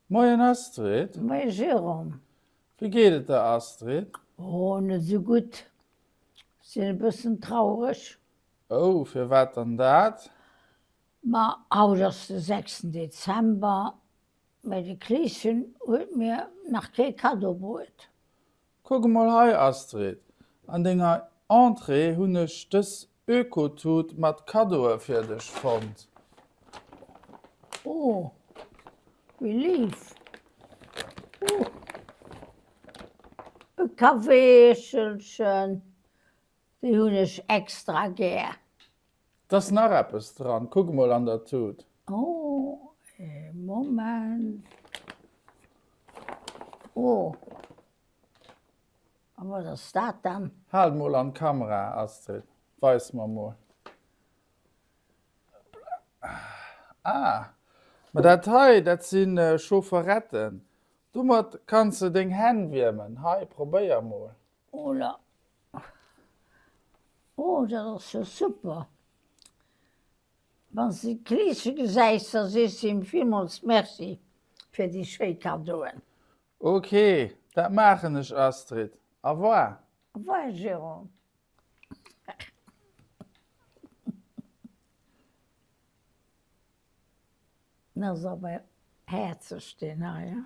Moien Astrid. Moie Jérôme. Wéi geet et der Astrid? Oh, net esou gutt. Sinn e bëssen traureg. Oh, firwat dann dat? Ma haut ass de sechsten Dezember, mä de Kleeschen huet mir nach kee Kaddo bruet. Kuck emol hei Astrid, an denger Entrée hunn ech dës Ökotut mat Kaddoe fir dech fonnt. Oh, wéi léif! Oh, e Kaweechelchen, déi hunn ech extra gär. 't ass nach eppes dran, kuck emol an der Tut. Oh, ee Moment. Oh, a wat ass dat dann? Hal mol an d'Kamera, Astrid, weis mer mol. Ah, ma dat hei, dat si Chaufferetten. Domat kanns de deng Hänn wiermen. Hei, probéier mol. Ola. Oh, dat ass jo super! Wann s de d'Kleesche gesäis, da sees de him villmools Merci fir déi schéi Kaddoen. Ok, dat maachen ech, Astrid. Au revoir! Au revoir, Jérôme. En ass awer häerzeg, deen hei, hein?